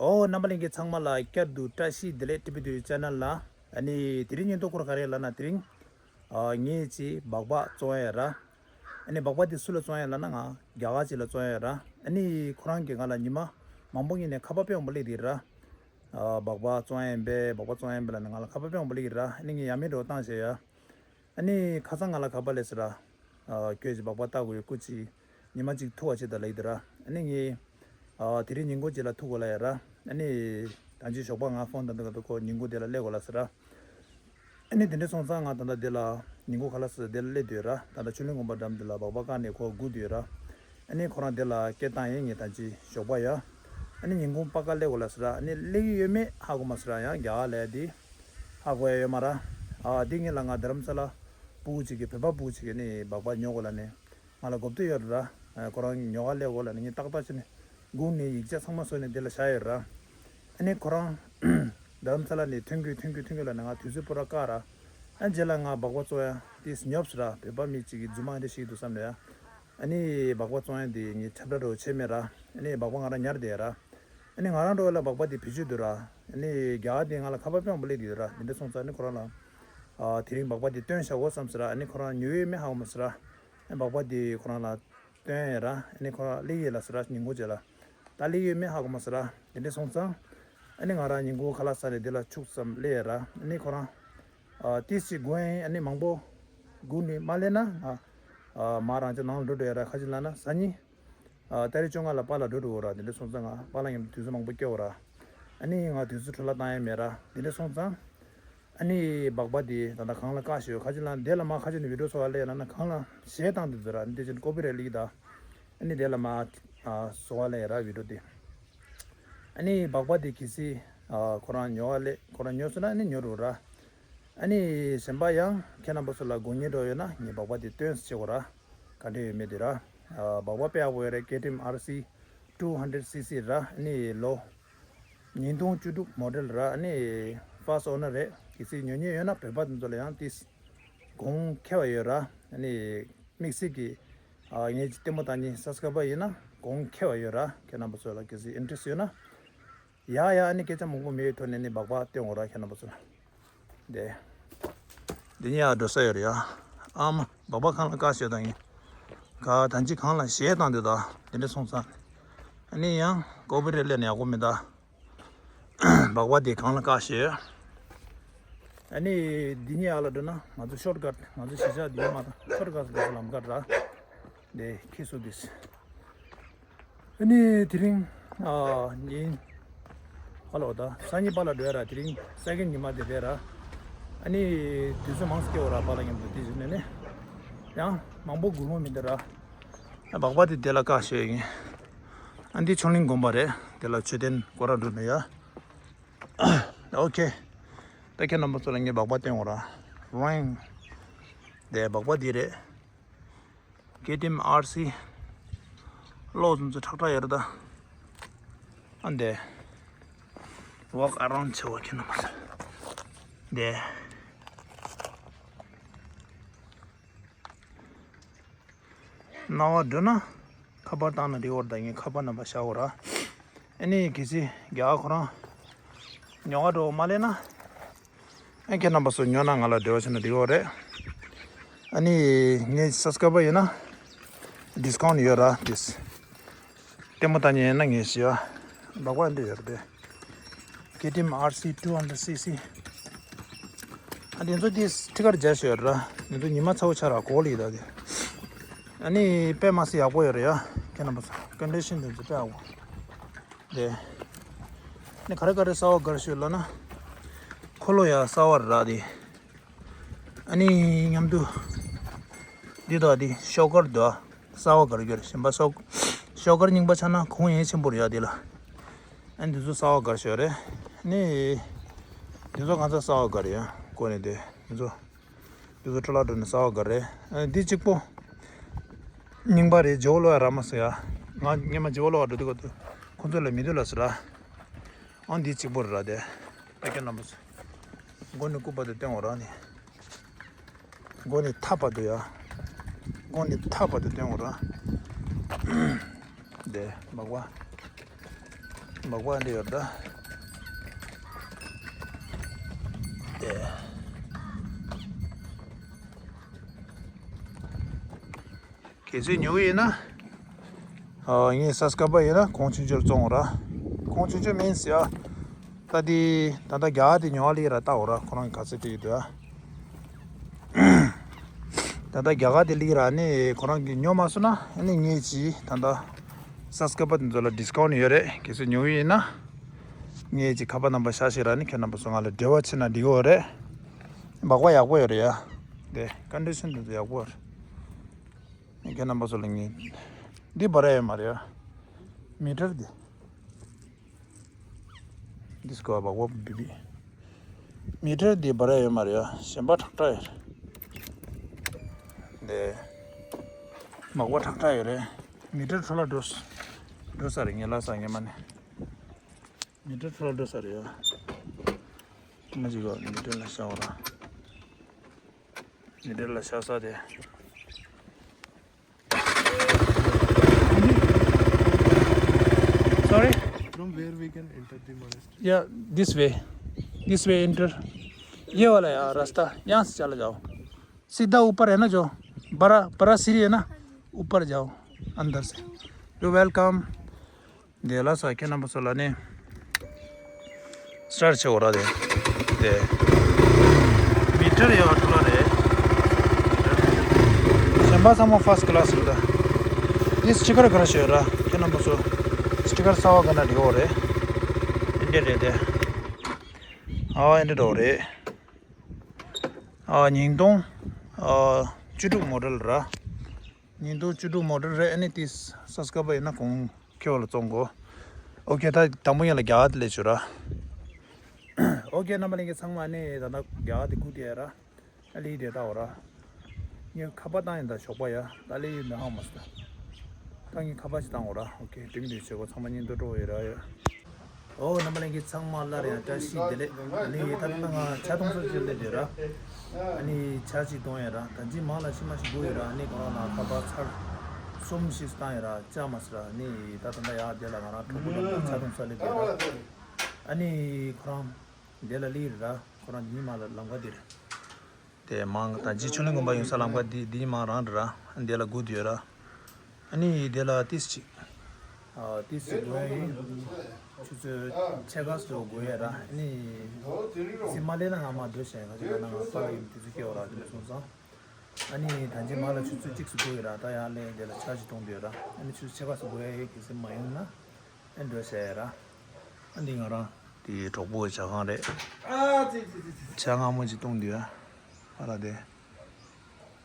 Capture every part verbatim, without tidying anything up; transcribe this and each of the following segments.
ཨོ། རྣམ་པ་ལྷན་རྒྱས་ཚང་མ་ལ་བསྐྱར་དུ་བཀྲ་ཤིས་བདེ་ལེགས། ཊི་བི་དུས་ཆེ་ནལ་ལ། ཨ་ནི་དེ་རིང་ཉིན་ཐོ་སྐོར་ག་རེ་ལབ་ན། དེ་རིང་ཨ་ངས་ཅིག་སྦག་སྦག་བཙོང་ཡ་ར། ཨ་ནི་སྦག་སྦག་དེ་སུ་ལ་བཙོང་ཡ་ལབ་ན། ང་རྒྱ་གར་ཅིག་ལ་བཙོང་ཡ་ར། ཨ་ནི་ཁོ་རང་གིས་ང་ལ་ཉི་མ་མང་པོ་ཉིན་ནས་ཁ་པར་ཕོན་པོ་སླེབས་དེ་ར། ཨ་སྦག་སྦག་བཙོང་ཡ་ཡིན་པས། སྦག་སྦག་བཙོང་ཡ་ཡིན་པས་ལབ་ནས་ང་ལ་ཁ་པར་ཕོན་པོ་སླེབས་ཀྱི་ར། ཨ་ནི་ངས་ཡ་མེད་འགྲོ་བཏང་བྱས་ཡ། ཨ་ནི་ཁ་སང་ང་ལ་ཁ་པར་སླེབས་ཟེར་ར། ཨ་ཁྱོད་ཀྱིས་སྦག་སྦག་ལྟ་དགོས་ཡོད། སྐུ་མཁྱེན། ཉི་མ་གཅིག་ཐུག་པ་བྱེད་དང་ལབ་ཀྱི་འདུག་ར། ཨ་ནི་ངས་ཨ་དེ་རིང་ཉིན་གུང་རྗེས་ལ་ཐུག་དགོས་ལབ་ཡ་ར། ཨ་ནི་ད་ཅི་ཞོགས་པ་ང་ཕོན་བཏང་དུས་སྐབས་དུ་ཁོ་ཉིན་གུང་དེ་ལ་སླེབས་དགོས་ལབ་ཟེར་ར། ཨ་ནི་དེ་འདྲ་སོང་ཙང་ང་ད་ལྟ་འདི་ལ་ཉིན་གུང་ཁ་ལག་ཟ་འདི་ལ་སླེབས་བསྡད་ཡོད་ར། ད་ལྟ་ཆོས་གླིང་དགོན་པ་འགྲམ་འདི་ལ་སྦག་སྦག་བཀག་ནས་ཁོ་སྒུག་བསྡད་ཡོད་ར། ཨ་ནི་ཁོ་རང་འདི་ལ་སྐད་བཏང་ཡིན། ངས་ད་ཅི་ཞོགས་པ་ཡ། ཨ་ནི་ཉིན་གུང་པ་ཀ་སླེབས་དགོས་ལབ་ཟེར་ར། ཨ་ནི་སླེབས་ཀྱི་ཡོད་མེད་ཧ་གོ་མ་སོང་ར། ཡང་རྒྱ་གར་ལ་ཡ་དེ་ཧ་གོ་ཡ་ཡོད་མ་ར། ཨ་དེ་སྔོན་ལ་ང་རྡ་རམ་ས་ལ་ཕྲུ་གུ་གཅིག་གིས། བོད་པ་ཕྲུ་གུ་གཅིག་གིས་ནི་སྦག་སྦག་ཉོ་དགོས་ལབ་ནས་ང་ལ་གོ་བསྡུར་ཡོད་ར། ཨ་ཁོ་རང་ཉོ་ག་སླེབས་དགོས་ལབ་ནས་ངས་ཏག་ཏག་བྱས་ནས་སྒུག་ནས་ཡིག་ཆ་ཚང་མ་བཟོས་ནས་འདི་ལ་བཞག་ཡོད་ར། ཨ་ནི་ཁོ་རང་རྡ་རམ་ས་ལ་ནས་ཐོན་དགོས་ཐོན་དགོས་ཐོན་དགོས་ལབ་ནས་ང་དུས་ཚོད་པུ་ར་བཀག་ར། ཨ་རྗེས་ལ་ང་སྦག་སྦག་བཙོང་ཡ་དེ་ཉོབ་སོང་ར། བོད་པ་མི་གཅིག་གི་རྫུན་མ་འདི་ཞིག་འདུག་བསམ་ནས་ཡ། ཨ་ནི་སྦག་སྦག་བཙོང་ཡ་དེ་ངས་ཁྱབ་བསྒྲགས་འདྲ་བོ་བྱས་མེད་ར། ཨ་ནི་སྦག་སྦག་ང་རང་ཉར་བསྡད་ཡ་ར། ཨ་ནི་ང་རང་འགྲོ་བ་ལ་སྦག་སྦག་དེ་བེད་སྤྱོད་འདུག་ར། ཨ་ནི་རྒྱ་གར་དེ་ང་ལ་ཁ་པར་ཕོན་པོ་སླེབས་བསྡད་ཡོད་ར། དེ་འདྲ་སོང་ཙང་ཨ་ནི་ཁོ་རང་ལ་ཨ་དེ་རིང་སྦག་སྦག་དེ་སྟོན་བྱའོ་བསམ་ཟེར་ར། ཨ་ནི་ཁོ་རང་ཉོ་ཡོད་མེད་ཧ་གོ་མ་སོང་ར། ཨ་ནི་སྦག་སྦག་དེ་ཁོ་རང་ལ་སྟོན་ཡ་ར། ཨ་ནི་ཁོ་རང་སླེབས་ཡོད་ལབ་ཟེར་ར། ཉིན་གུང་རྗེས་ལ་ད་སླེབས་ཡོད་མེད་ཧ་གོ་མ་སོང་ར། དེ་འདྲ་སོང་ཙང་ཨ་ནི་ང་རང་ཉིན་གུང་ཁ་ལག་ཟ་ནས་འདི་ལ་ཆུག་ཙམ་སླེབས་ཡ་ར། ཨ་ནི་ཁོ་རང་ཨ་ཏིས་ཅིག་སྒུག་ཡིན། ཨ་ནི་མང་པོ་སྒུག་ནས་མ་སླེབས་ན་ང་ཨ་མ་རང་ཅག་ནང་ལ་འགྲོ་འགྲོ་ཡ་ར། ག་ཅི་ལབ་ན་གཟའ་ཉིན་ཨ་ཏ་རིག་བཅོ་ལྔ་ལ་པཱ་ལགས་འགྲོ་འགྲོ་གི་ར། དེ་འདྲ་སོང་ཙང་ང་པཱ་ལགས་མཉམ་དུ་དུས་ཚོད་མང་པོ་སྐྱེལ་བ་ར། ཨ་ནི་ང་དུས་ཚོད་འཕྲོ་བརླག་བཏང་ཡ་མེད་ར། དེ་འདྲ་སོང་ཙང་ཨ་ནི་སྦག་སྦག་དེ་ད་ལྟ་གང་ལ་བཀག་བཞག་ཡོད། ག་ཅི་ལབ་ན་དེ་ལ་མ་ཁ་ཅིག་ནས་བི་ཌིའོ་བཟོ་བ་སླེབས་ཡ་ལབ་ན་གང་ལ་གཞས་བཏང་དེ་ཚོ་ར། ཨ་ནི་དེ་བཞིན་ཀོ་པི་རའེ་ཊི་སླེབས་ཀྱི་ད། ཨ་ནི་དེ་ལ་མ་ཨ་བཟོ་བ་སླེབས་ཡ་ར་བི་ཌིའོ་དེ། ཨ་ནི་སྦག་སྦག་དེ་གལ་སྲིད་ཨ་ཁོ་རང་ཉོ་བ་སླེབས། ཁོ་རང་ཉོས་སོང་ན་ཨ་ནི་ཉོ་རུ་ར། ཨ་ནི་གཞན་པ་ཡང་ཁྱེད་རྣམ་པ་ཚོ་ལ་དགོས་ངེས་འདྲ་ཡོད་ན་ངས་སྦག་སྦག་དེ་སྟོན་བྱེད་དགོས་ར། ག་འདྲ་ཡོད་མེད་དེ་ར། ཨ་སྦག་སྦག་དཔེ་ཡག་པོ་ཡོད་རེད། ཀེ་ཊི་ཨེམ་ཨར་སི་ཊུ་ཧན་ཌེཌ་སི་སི་ར། ཨ་ནི་ལོ་ཉིས་སྟོང་བཅུ་དྲུག་མོ་ཌེལ་ར། ཨ་ནི་ཕར་སི་ཊི་ཨོ་ནར་རེད། གལ་སྲིད་ཉོ་མཁན་ཡོད་ན་བོད་པ་དེ་ཚོ་ལ་ཡང་ཏིས་གོང་ཁེ་བ་ཡོད་ར། ཨ་ནི་དམིགས་བསལ་གྱི་ཨ་ངའི་ལྟད་མོ་ལྟ་མཁན་སབ་སི་ཀ་རའི་བར་ཡིན་ན་གོང་ཁེ་བ་ཡོད་ར། ཁྱེད་རྣམ་པ་ཚོ་ལ་གལ་སྲིད་ཨིན་ཊི་རེ་སི་ཊི་ཡོད་ན། ཡ་ཡ། ཨ་ནི་སྐད་ཆ་མང་པོ་མེད་ཐོག་ནས་ནི་སྦག་སྦག་སྟོན་དགོས་ར། ཁྱེད་རྣམ་པ་ཚོ་ལ། དེ། འདི་ནི་ཡ་འགྲོ་ས་ཡོད་རེད་ཡ། ཨ་མ། སྦག་སྦག་གང་ལ་བཀག་བཞག་ཡོད་ད་ཡིན། ག་ད་ཅི་གང་ལ་གཞས་བཏང་དུས་ད། དེ་འདྲ་སོང་ཙང་། ཨ་ནི་ཡང་ཀོ་པི་རའེ་ཊི་སླེབས་ན་ཡག་པོ་མེད་ད། སྦག་སྦག་དེ་གང་ལ་བཀག་བཞག་ཡོད། ཨ་ནི་འདི་ནི་ཡ་ལ་འགྲོ་ན་ང་ཚོ་ཤོཊ་ཀཊ། ང་ཚོ་གཞིས་ཆགས་འདི་ཡོད་མ་ད། ཤོཊ་ཀཊ་འགྲོ་ས་ལམ་ཁ་ར། དེ་ཁྱེར་སོང་དུས། ཨ་ནི་དེ་རིང་ཨ་ཉིན་ཧ་ལོ་ད་སང་ཉིན་པཱ་ལགས་འགྲོ་ཡ་ར། དེ་རིང་སེ་ཀེན་ཌི་ཉི་མ་དེ་རེད་ར། ཨ་ནི་དུས་ཚོད་མང་ཙམ་སྐྱེལ་བ་ར། པཱ་ལགས་མཉམ་དུ་དེ་བཞིན་ནས་ནི་ཡང་མང་པོ་སྒུག་ལོང་མི་འདུག་ར། ཨ་སྦག་སྦག་དེ་དེ་ལ་བཀག་བཞག་ཡིན། ཨ་འདི་ཆོས་གླིང་དགོན་པ་རེད། དེ་ལ་མཆོད་རྟེན་སྐོར་ར་འགྲོ་ནས་ཡ། ཨོ་ཁེ། ད་ཁྱེད་རྣམ་པ་ཚོ་ལ་ངས་སྦག་སྦག་སྟོན་དགོས་ར། རོང་། དེ་སྦག་སྦག་དེ་རེད། ཀེ་ཊི་ཨེམ་ཨར་སི། ལོ་ཙམ་ཚོ་ཁྲག་ཁྲག་ཡོད་རེད་ད། ཨ་འདི། ཝོག་ཨ་རའུན་ཌི་བྱེད་པ་ཁྱེད་རྣམ་པ་ཚོ། འདི། རྣ་བ་འགྲོ་ན་ཁ་པར་བཏང་ན་འགྲིག་གི་རེད་ད། ངས་ཁ་པར་ནམ་བར་བཞག་གོ་ར། ཨ་ནི་གལ་སྲིད་རྒྱ་གར་ཁོ་རང་ཉོ་ག་འགྲོ་མ་སླེབས་ན། ཨ་ཁྱེད་རྣམ་པ་ཚོ་ཉོ་ན་ང་ལ་འབྲེལ་བ་བྱས་ན་འགྲིག་གི་རེད། ཨ་ནི་ངའི་སབ་སི་ཀ་རའི་བར་ཡིན་ན་ཌིས་ཀའུན་ཊི་ཡོད་ར། ཏིས་ལྟད་མོ་ལྟ་མཁན་ཡིན་ན་ངས་ཞུ་ཡ། སྦག་སྦག་འདི་ཡོད་རེད། ཀེ་ཊི་ཨེམ་ཨར་སི་ཊུ་ཧན་ཌེཌ་སི་སི། ཨ་འདི་ཚོ་དེ་ཁྲི་ཀར་རྒྱ་ཞོར་ར། འདི་ཚོ་ཉི་མ་ཚ་བོ་ཆགས་ར་གོ་ལི་ད་དེ། ཨ་ནི་དཔེ་མ་སྲིད་ཡག་པོ་ཡོད་རེད་ཡ། ཁྱེད་རྣམ་པ་ཚོ་ཀོན་ཌི་ཤན་དེ་ཚོ་དཔེ་ཡག་པོ། དེ། ནི་ག་རེ་ག་རེ་གསར་བ་དགར་ཞོར་ལ་ན། འཁོར་ལོ་ཡ་གསར་བ་ར་དེ། ཨ་ནི་མཉམ་དུ། འདི་དང་འདི་ཤོག་དཀར་འདུག་ཨ། གསར་བ་དགར་གྱི་རེད། གཞན་པ་ཤོག་ཤོག་དཀར་རྙིང་པ་ཆགས་ན་གོང་ཡངས་ཆེན་པོ་རེད་ཡ་འདི་ལ། ཨ་ནི་འདི་ཚོ་གསར་བ་དགར་ཞོར་རེད། ཨ་ནི། འདི་ཚོ་གང་ཚ་གསར་བ་དགར་ཡ་གོ་ནས་དེ་འདི་ཚོ། འདི་ཚོ་འཕྲོ་བརླག་འགྲོ་ནས་གསར་བ་དགར་རེད། ཨ་ནི་འདི་གཅིག་པོ། རྙིང་པ་རེད། ཇོ་ལོ་ཡ་ར་མ་ཟེར་ཡ། ང་སྔོན་མ་ཇོ་ལོ་ཡ་འགྲོ་དུས་སྐབས་དུ་ཁོང་ཚོ་ལ་མི་འདུག་ལབ་ཟེར་ར། ཨང་འདི་གཅིག་པོ་རེད་ར་དེ། ད་ཁྱེད་རྣམ་པ་ཚོ། མགོ་ནས་སྐུད་པ་དེ་སྟོན་འོ་ར་ནི། མགོ་ནས་ཐག་པ་དེ་ཡ། མགོ་ནས་ཐག་པ་དེ་སྟོན་འོ་ར། དེ་མག་པ། མག་པ་འདི་ཡོད་ད། དེ། གལ་སྲིད་ཉོ་གི་ཡིན་ན། ཨ། ངས་ས་སྐ་པ་ཡིན་ན་གོང་ཆུང་ཆུང་བཙོང་ར། གོང་ཆུང་ཆུང་མིན་ཟེར་ཡ། ད་དེ་ད་ལྟ་རྒྱ་གར་དེ་ཉོ་བ་ལི་ར་ལྟ་འོ་ར། ཁོ་རང་ག་ཚོད་སྤྲད་ཀྱི་འདུག་ཨ། ད་ལྟ་རྒྱ་གར་དེ་ལི་ར་ནི་ཁོ་རང་གིས་ཉོ་མ་སོང་ན་ཨ་ནི་ངས་ཅི་ད་ལྟ་ས་སྐ་པ་དེ་ཚོ་ལ་ཌིས་ཀའུན་ཡོད་རེད། གལ་སྲིད་ཉོ་གི་ཡིན་ན། ངས་ཅི་ཁ་པར་རྣམ་པ་ཤ་ཤེ་ར་ནི་ཁྱེད་རྣམ་པ་ཚོ་ང་ལ་འབྲེལ་བ་བྱེད་ན་འགྲིག་གི་རེད། སྦག་སྦག་ཡག་པོ་ཡོད་རེད་ཡ། དེ་ཀོན་ཌི་ཤན་དེ་ཚོ་ཡག་པོ་རེད། ཁྱེད་རྣམ་པ་ཚོ་ལ་ངས། འདི་བ་ར་ཡོད་མ་རེད་ཡ། མི་ཊར་འདི། འདི་སྐོར་བ་བ་བི་བི། མི་ཊར་འདི་བ་ར་ཡོད་མ་རེད་ཡ། གཞན་པ་ཁྲག་ཁྲག་ཡོད་རེད། འདི། མག་པ་ཁྲག་ཁྲག་ཡོད་རེད། མི་ཊར་འཕྲོ་བརླག་འགྲོ་ས། འགྲོ་ས་རེད། ངས་ལབ་ས་ངས་མ་ནི། མི་ཊར་འཕྲོ་བརླག་འགྲོ་ས་རེད་ཡ། ང་ཅིག་གོ་མི་ཊར་ལ་ཤ་བ་ར། མི་ཊར་ལ་ཤ་ས་དེ། Sorry? From where we can enter the monastery? Yeah, this way. This way enter. ये वाला यार रास्ता, यहाँ से चला जाओ। सीधा ऊपर है ना जो बड़ा, बड़ा सीढ़ी है ना, ऊपर जाओ अंदर से। You're welcome. དེ་ལ་ས་ཁྱེད་རྣམ་པ་ཚོ་ལ་ནི་སི་ཊར་ཆེ་འོ་ར་དེ། དེ་མི་ཊར་ཡོད་ཐུ་ལ་རེད། གཞན་པ་ཚང་མ་ཕར་སི་ཊི་ཀ་ལ་སི་རེད་ད། དེ་སི་ཊི་ཀར་ག་རེ་ཞིག་ཡོད་ར་ཁྱེད་རྣམ་པ་ཚོ། སི་ཊི་ཀར་གསར་པ་ག་ན་འདི་འོ་རེད། ཨིན་ཌི་རེད་དེ། ཨ་ཨིན་ཌི་འོ་རེད། ཨ་ཉིས་སྟོང་ཨ་བཅུ་དྲུག་མོ་ཌེལ་ར། ཉིས་སྟོང་བཅུ་དྲུག་མོ་ཌེལ་རེད། ཨ་ནི་ཏིས་ས་སྐ་པ་ཡིན་ན་གོང་ཁེ་བ་ལ་བཙོང་གོ། ཨོ་ཁེ། ད་དང་པོ་ཡིན་ལ་རྒྱ་གར་དེ་ལས་བྱོས་ར། ཨོ་ཁེ། རྣམ་པ་ལྷན་རྒྱས་ཚང་མ་ནི་ད་ལྟ་རྒྱ་གར་དེ་སྒུག་བསྡད་ར། ཨ་ལི་དེ་ལྟ་བ་ར། ངས་ཁ་པར་བཏང་ཡིན་ད་ཞོགས་པ་ཡ། ད་ལི་ཡིན་ད་ཧང་མ་སི་ད། ད་ངས་ཁ་པར་ཞིག་བཏང་འོ་ར། ཨོ་ཁེ། དེ་མི་དེ་བྱོས་གོ། ཚང་མ་ཉིན་དུ་འགྲོ་ཡོད་ར་ཡ། ཨོ་རྣམ་པ་ལྷན་རྒྱས་ཚང་མ་སླར་ཡང་བཀྲ་ཤིས་བདེ་ལེགས། ཨ་ནི་ད་ལྟ་ང་ཇ་འཐུང་ས་ཅིག་སླེབས་བསྡད་ར། ཨ་ནི་ཇ་ཅིག་འཐུང་ཡ་ར། ད་ཅི་མང་ལ་ཤི་མ་ཤི་དགོས་ཡོད་ར། ཨ་ནི་ཁོ་རང་ལ་ཁ་པར་ཚར་གསུམ་ཞིག་བཏང་ཡ་ར། ཅ་མ་སི་ར། ཨ་ནི་ད་ད་ལྟ་ཡ་དེ་ལ་ང་རང་གྲོགས་པོ་རྣམས་ལ་ཇ་འཐུང་ས་སླེབས་བསྡད་ར། ཨ་ནི་ཁོ་རང་དེ་ལ་སླེབས་ར། ཁོ་རང་ཉི་མ་ལ་ལམ་ཁ་དེ་རེད། དེ་མང་ད་ཅི་ཆོས་གླིང་དགོན་པ་ཡོང་ས་ལམ་ཁ་འདི་འདི་མང་རང་རེད་ར། འདི་ལ་སྒུག་བསྡད་ཡོད་ར། ཨ་ནི་འདི་ལ་ཏིས་ཅིག་ཨ་ཏིས་ཅིག་དགོས་ཡིན། ཆུ་ཚོད་ཕྱེད་ཀ་ཙམ་དགོས་ཡོད་ར། ཨ་ནི་སི་མ་ལེ་ན་ང་མ་འགྲོ་ཞེས་ང་ཚོ་ལ་ན་ང་ཕ་ཡིན་དུས་ཚོད་སྐྱེལ་བ་ར། དེ་ལ་སོང་ཙང་། ཨ་ནི་ད་ཅི་མ་ལ་ཆུ་ཚོད་གཅིག་ཙམ་དགོས་ཡོད་ར། ད་ཡང་ལས་འདི་ལ་ཆ་ཅིག་གཏོང་འདོད་ར། ཨ་ནི་ཆུ་ཚོད་ཕྱེད་ཀ་ཙམ་དགོས་ཡ་ཡོད། གལ་སྲིད་མ་ཡོང་ན་ཨ་འགྲོ་ཞེས་ཡ་ར། ཨ་འདི་ང་རང་དེའི་གྲོགས་པོའི་ཇ་ཁང་རེད། ཨ་ཙི་ཙི་ཙི་ཙི། ཇ་མངར་མོ་ཅིག་བཏུང་དུས་ཨ་ཨ་ལ་དེ།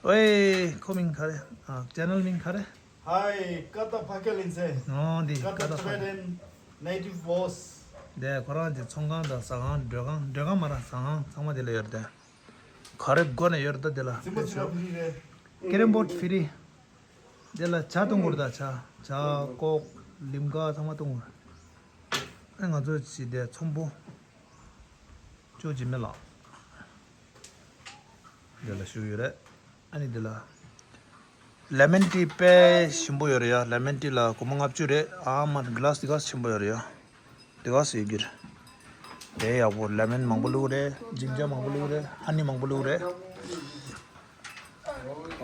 ཨོའེ། ཁོ་མིང་ག་རེ། ཨ་ཅེ་ནལ་མིང་ག་རེ། Hi, Kata Phakya Lindsay. ཨོ་འདི་Kata Kata Phakya. Tibetan native boss. དེ་ཁོ་རང་གི་ཚོང་ཁང་དང་ཟ་ཁང་། མགྲོན་ཁང་། མགྲོན་ཁང་མ་ར་ཟ་ཁང་ཚང་མ་དེ་ལ་ཡོད་རེད་དེ། ག་རེ་དགོས་ན་ཡོད་རེད་ད་དེ་ལ། ཙི་མ་ཙི་མ་ཕི་རི་རེད། ཀེ་རེམ་བོར་ཌི་ཕི་རི། དེ་ལ་ཇ་གཏོང་དགོས་རེད་ད། ཇ། ཇ་ཀོག་ལིམ་ཀ་ཚང་མ་གཏོང་དགོས་རེད། ཨ་ང་ཚོ་ཅི་དེ་ཚོང་པོ་ཅོ་ཅི་མེ་ལགས་དེ་ལ་ཞུ་ཡོད་རེད། ཨ་ནི་དེ་ལ་ལེ་མོན་ཊི་དཔེ་ཞིམ་པོ་ཡོད་རེད་ཡ། ལེ་མོན་ཊི་ལ་སྒོར་མོ་ལྔ་བཅུ་རེད། ཨ་མ་གི་ལཱ་སི་དེ་ག་ཞིམ་པོ་ཡོད་རེད་ཡ། དེ་ག་ཟེར་གྱི་རེད། དེ་ཡག་པོ། ལེ་མོན་མང་པོ་བླུགས་རེད། འབྲིང་ཇ་མང་པོ་བླུགས་རེད། ཧ་ནི་མང་པོ་བླུགས་རེད།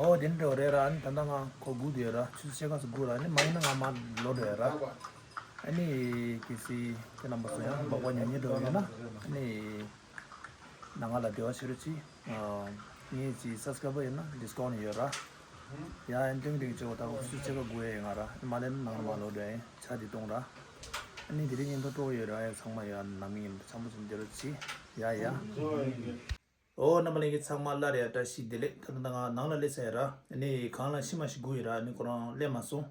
ཨོ་དེ་འདྲ་རེད་ར། ཨ་ནི་ད་ལྟ་ང་ཁོ་སྒུག་བསྡད་ཡོད་ར། ཆུ་ཚོད་ཕྱེད་ཀ་ཙམ་སྒུག་ར། ཨ་ནི་མ་ཡིན་ན་ང་མར་ལོག་འགྲོ་ཡ་ར། ཨ་ནི་གལ་སྲིད་ཁྱེད་རྣམ་པ་ཚོ་ཡང་སྦག་སྦག་ཉོ་སྙིང་འདོད་ཡོད་ན་ཨ་ནི་ནང་ང་ལ་འབྲེལ་བ་བྱེད་རོགས་གྱིས། ཨ་ངའི་ཅིག་སབ་སི་ཀ་རའེ་བར་ཡིན་ན་ཌིས་ཀའུན་ཊི་ཡོད་ར། ཡ་ཨ་ནི་ཏིང་ཏིང་བྱེད་དགོས། ད་ཆུ་ཚོད་ཕྱེད་ཀ་སྒུག་ཡ་ཡིན་ང་ར། ཨ་ནི་མ་ལེན་ན་ནང་ལ་མར་ལོག་འགྲོ་ཡ་ཡིན། ཇ་འདི་བཏུང་ར། ཨ་ནི་དེ་རིང་ཉིན་ཐོ་སྤྲོ་བོ་ཡོད་ར། ཡ་ཚང་མ་ཡ་ནང་མི་ཡིན་པ་ཚང་མ་ཚོ་འདི་རོགས་གྱིས། ཡ་ཡ། ཨོ་རྣམ་པ་ལྷན་རྒྱས་ཚང་མ་སླར་ཡང་བཀྲ་ཤིས་བདེ་ལེགས། ད་ལྟ་ང་ནང་ལ་སླེབས་ཚར་ཡ་ར། ཨ་ནི་གང་ལ་ཤི་མ་ཤི་སྒུག་ཡོད་ར། ཨ་ནི་ཁོ་རང་སླེབས་མ་སོང་།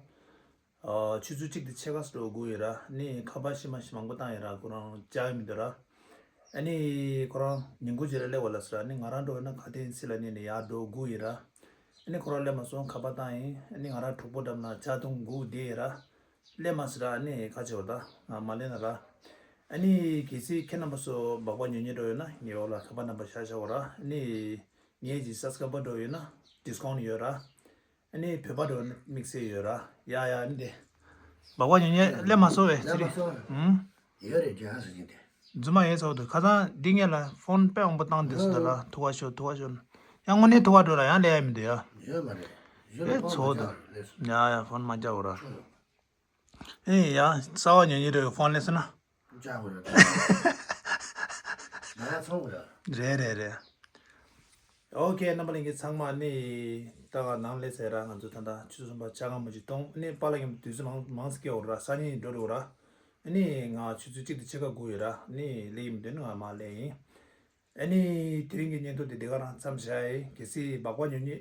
ཨ་ཆུ་ཚོད་གཅིག་དང་ཕྱེད་ཀ་ཙམ་སྒུག་ཡོད་ར། ཨ་ནི་ཁ་པར་ཤི་མ་ཤི་མང་པོ་བཏང་ཡོད་ར། ཁོ་རང་བཅར་གྱི་མི་འདུག་ར། ཨ་ནི་ཁོ་རང་ཉིན་གུང་ཅིག་ལ་སླེབས་པ་ལབ་སོང་ར། ཨ་ནི་ང་རང་འགྲོ་ཡོད་ན་ག་དེ་ཡིན་སྲིད་ལབ་ནས་ནི་ཡར་འགྲོ་སྒུག་ཡོད་ར། ཨ་ནི་ཁོ་རང་སླེབས་མ་སོང་། ཁ་པར་བཏང་ཡིན། ཨ་ནི་ང་རང་གྲོགས་པོ་འགྲམ་ན་ཇ་འཐུང་སྒུག་བསྡད་ཡོད་ར། སླེབས་མ་སོང་ར། ཨ་ནི་ཁ་ཆེ་བ་ད་ང་མ་སླེབས་ན་ར། ཨ་ནི་གལ་སྲིད་ཁྱེད་རྣམ་པ་ཚོ་སྦག་སྦག་ཉོ་སྙིང་འདོད་ཡོད་ན་ངའི་འོག་ལ་ཁ་པར་རྣམ་པ་བཞག་བཞག་པ་ར། ཨ་ནི་ངའི་ཅིག་སབ་སི་ཀ་རའེ་བར་འགྲོ་ཡོད་ན་ཌིས་ཀའུན་ཊི་ཡོད་ར། ཨ་ནི་བོད་པ་འགྲོ་ན་དམིགས་བསལ་ཡོད་ར། ཡ་ཡ། ཨ་ནི་དེ་སྦག་སྦག་ཉོ་སྙིང་སླེབས་མ་སོང་བས་ཚེ་རིང་། ཨུམ། ཡོད་རེད། རྒྱ་ཧ་ཟེར་གྱིན་དེ། རྫུན་མ་ཡིན་ཚོགས་འདུག་ཁ་སང་འདི་ངས་ལ་ཕོན་དཔེ་འོང་པོ་བཏང་དེ་སུ་ད་ལ་ཐུག་པ་ཤོར་ཐུག་པ་ཤོར། ཡང་དངོས་གནས་ཐུག་པ་འགྲོ་ལ་ཡང་ལས་ཡ་མི་འདུག་ཡ། ཡོད་མ་རེད། ཡོད་ལ་ཨེ་ཕོན་ཚོགས་མ་འདུག་རྒྱག་རེད་སོ། ཡ་ཡ་ཕོན་མ་རྒྱག་འོ་ར། ཨེ་ཡ་གསར་བ་ཉོ་ཉོ་རེད་ཕོན་ལས་སོ་ན། ཅག་གི་རེད། ང་ཡང་ཚོང་གི་རེད། རེད་རེད་རེད། ཨོ་ཁེ། རྣམ་པ་ལྷན་རྒྱས་ཚང་མ་ནི་ད་ག་ནང་སླེབས་ཚར་ར། ང་ཚོ་ད་ལྟ་ཆུ་ཚོད་གསུམ་པ་ཇ་ཁང་མ་ཅིག་གཏོང་ནི་པཱ་ལགས་ཀྱིས་དུས་ཚོད་མང་མང་ཙམ་བསྐྱལ་འོ་ར། སང་ཉིན་འགྲོ་རེད་འོ་ར། ནི་ང་ཆུ་ཚོད་གཅིག་དང་ཕྱེད་ཀ་སྒུག་ཡོད་ར། ནི་སླེབས་ཡིན་དུས་ནི་ང་མ་སླེབས་ཡིན། ཨ་ནི་དེ་རིང་གི་བརྙན་ཐུང་དེ་འདི་ག་རང་མཚམས་བཞག་ཡིན། གལ་སྲིད་སྦག་སྦག་ཉོ་ཉེ་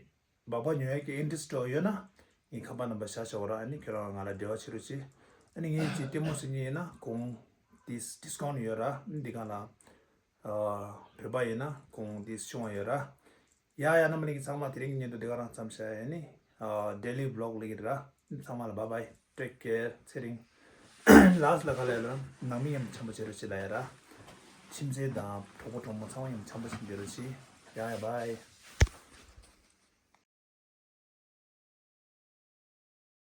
སྦག་སྦག་ཉོ་ཡག་གི་ཨིན་ཊི་རེ་སི་ཊི་འདྲ་བོ་ཡོད་ན་ངའི་ཁ་པར་ནམ་བར་བཞག་བཞག་འོ་ར། ཨ་ནི་ཁྱོད་རང་ང་ལ་འབྲེལ་བ་བྱེད་རོགས་བྱེད། ཨ་ནི་ངས་ཅིག་ལྟད་མོ་བྱེད་མཁན་ཡིན་ན་གོང་ཌིས་ཌིས་ཀའུན་ཊི་ཡོད་ར། ཨ་ནི་འདི་ག་ལ་ཨ་བོད་པ་ཡིན་ན་གོང་ཌིས་ཆུང་བ་ཡོད་ར། ཡ་ཡ། རྣམ་པ་ལྷན་རྒྱས་ཚང་མ་དེ་རིང་གི་བརྙན་ཐུང་འདི་ག་རང་མཚམས་བཞག་ཡིན། ཨ་ནི་ཨ་ཌེ་ལི་བི་ལོག་སླེབས་ཀྱི་རེད་ར། ཚང་མ་ལ་བཱའི་བཱའི། ཊེག་ཀེར། ཚེ་རིང་། ལཱསི་ཊི་ལ་ག་ལ་ཡོད་ལ་ནང་མི་མཉམ་དུ་འཆམ་པོ་བྱེད་རོགས་བྱེད་ལ་ཡ་ར། ཁྱིམ་མཚེས་དང་གྲོགས་པོ་གྲོགས་མོ་ཚང་མ་མཉམ་དུ་འཆམ་པོ་བྱེད་རོགས་བྱེད། ཡ་ཡ་བཱའི།